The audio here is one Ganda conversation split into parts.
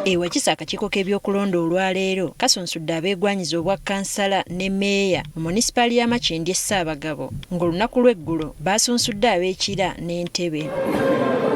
E Wakiso akakiiko k'ebyokulonda olwaleero kasunsudde abeegwanyiza obwa kkansala ne meeya mu munisipaali ya Makindye Ssaabagabo ng'olunaku lw'eggulo baasunsudde ab'e Kira n'Entebe.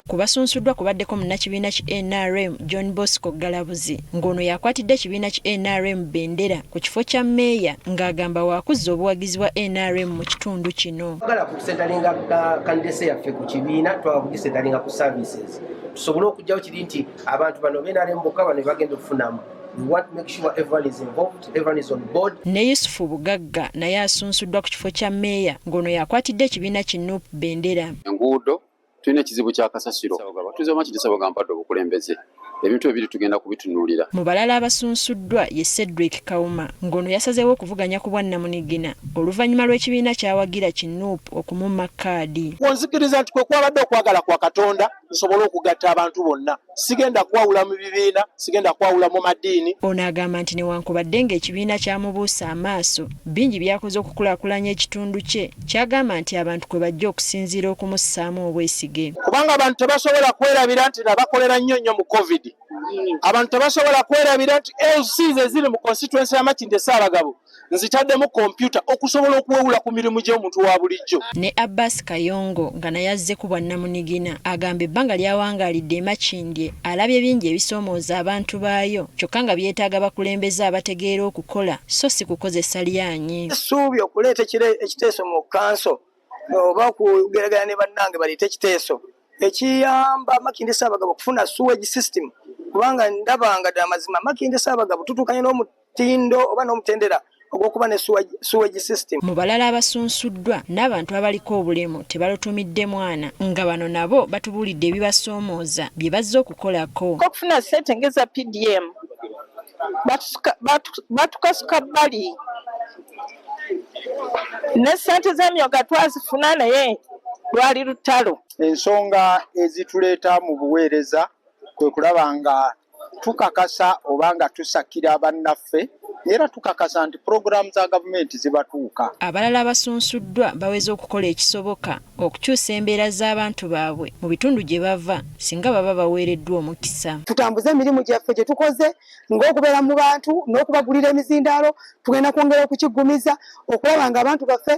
Ku basunsuddwa kubaddeko munnakibiina ki nrm John Bosco Galabuzi ng'ono y'akwatidde ekibiina ki nrm bendera ku kifo kya meeya ng'agamba waakuzza obuwagizi bwa nrm mu kitundu kino. Twagala kusentalinga candidacy yaffe ku kibiina, twagala kugisentalinga ku services tusobole okugyawo kiri nti abantu bano be NRM bokka bano bagenda okufunamu. We want to make sure everyone is involved, everyone is on board. Ne Yusufu Bugagga naye asunsuddwa ku kifo kya meeya ng'ono yakwatidde ekibiina ki NUP bendera. Enguudo, tulina ekizibu kya kasasiro. Tuze Makindye Ssaabagabo mpadde obukulembeze, ebintu ebiri tugenda kubitunuulira. Mu balala abasunsuddwa ye Cedric Kawuma ng'ono yasazeewo okuvuganya ku bwannamunigina oluvannyuma lw'ekibiina kyawagira ki NUP okumumma kaadi. Nzikiriza nti kwe kwabadde okwagala kwa Katonda nsobole okugatta abantu bonna. Sigenda kwawula mu bibiina, sigenda kwawula mu madiini. Ono agamba nti newankubadde ng'ekibiina kyamubuusa amaaso, bingi byakoze okukulaakulanya ekitundu kye, kyagamba nti abantu kwe bajja okusinziira okumussaamu obwesige. Kubanga abantu tebasobola kwerabira nti nabakolera nnyo nnyo mu COVID. Abantu tebasobola kwerabira nti LCs eziri mu constituency ya Makindye Ssaabagabo nzitaddemu kompyuta okusobola okuwewula ku mirimu gy'omuntu wa bulijjo. Ne Abbas Kayongo nga naye azze ku bwannamunigina agamba ebbanga ly'awangaalidde e Makindye alabye bingi ebisoomooza abantu baayo, kyokka nga byetaaga bakulembeze abategeera okukola so si kukozesa lyanyi. Essuubi okuleeta ekiteeso mu kanso oba okugeraganya ne bannange baleete ekiteeso ekiyamba Makindye Ssaabagabo okufuna sewage system, kubanga ndabanga ddala mazima Makindye Ssaabagabo tutuukanye n'omutindo oba n'omutendera ogw'okuba ne sewage system. Mu balala abasunsuddwa n'abantu abaliko obulemu tebalutumidde mwana, nga bano nabo batubuulidde ebibasoomooza bye bazze okukolako. Okufuna ssente ng'eza PDM, batukasuka bbali, ne ssente z'emyoga twazifuna naye lwali lutalo. Ensonga ezituleeta mu buweereza kwe kulaba nga tukakasa oba nga tusakira bannaffe, era tukakasa nti pulogulaamu za gavumenti zibatuuka. Abalala abasunsuddwa baweze okukola ekisoboka okukyusa embeera z'abantu baabwe mu bitundu gye bava singa baba baweereddwa omukisa. Tutambuze emirimu gyaffe gye tukoze ng'okubeera mu bantu n'okubagulira emizindaalo. Tugenda kwongera okukiggumiza okulaba nga abantu baffe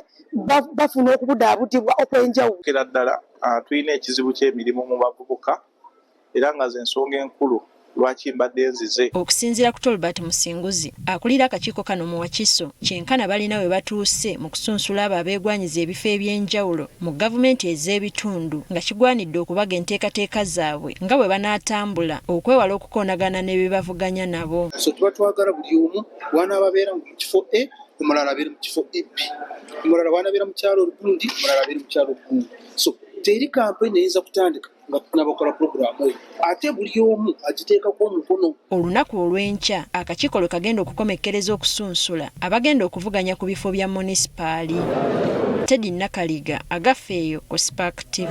bafuna okubudaabudibwa okw'enjawulo. Era ddala tulina ekizibu ky'emirimu mu bavubuka, era nga ze ensonga enkulu lwaki mbadde nzize. Okusinziira ku Tolbert Musinguzi akulira akakiiko kano mu Wakiso, kyenkana balina we batuuse mu kusunsula abo abeegwanyiza ebifo eby'enjawulo mu gavumenti ez'ebitundu, nga kigwanidde okubaga enteekateeka zaabwe nga bwe banaatambula okwewala okukoonagana ne be bavuganya nabo. So tuba twagala buli omu wanaaba abeera mu kifo A, omulala abeere mu kifo B, omulala wanabeera mu kyalo gundi, omulala abeere mu kyalo gundi. So teri kampeyini eyinza kutandika nga tunabakola puroguramu eyo ate buli omu agiteekako omukono. Olunaku olw'enkya akakiiko lwe kagenda okukomekkereza okusunsula abagenda okuvuganya ku bifo bya munisipaali. Teddy Nakaliga, Agaffe eyo ku Spark TV.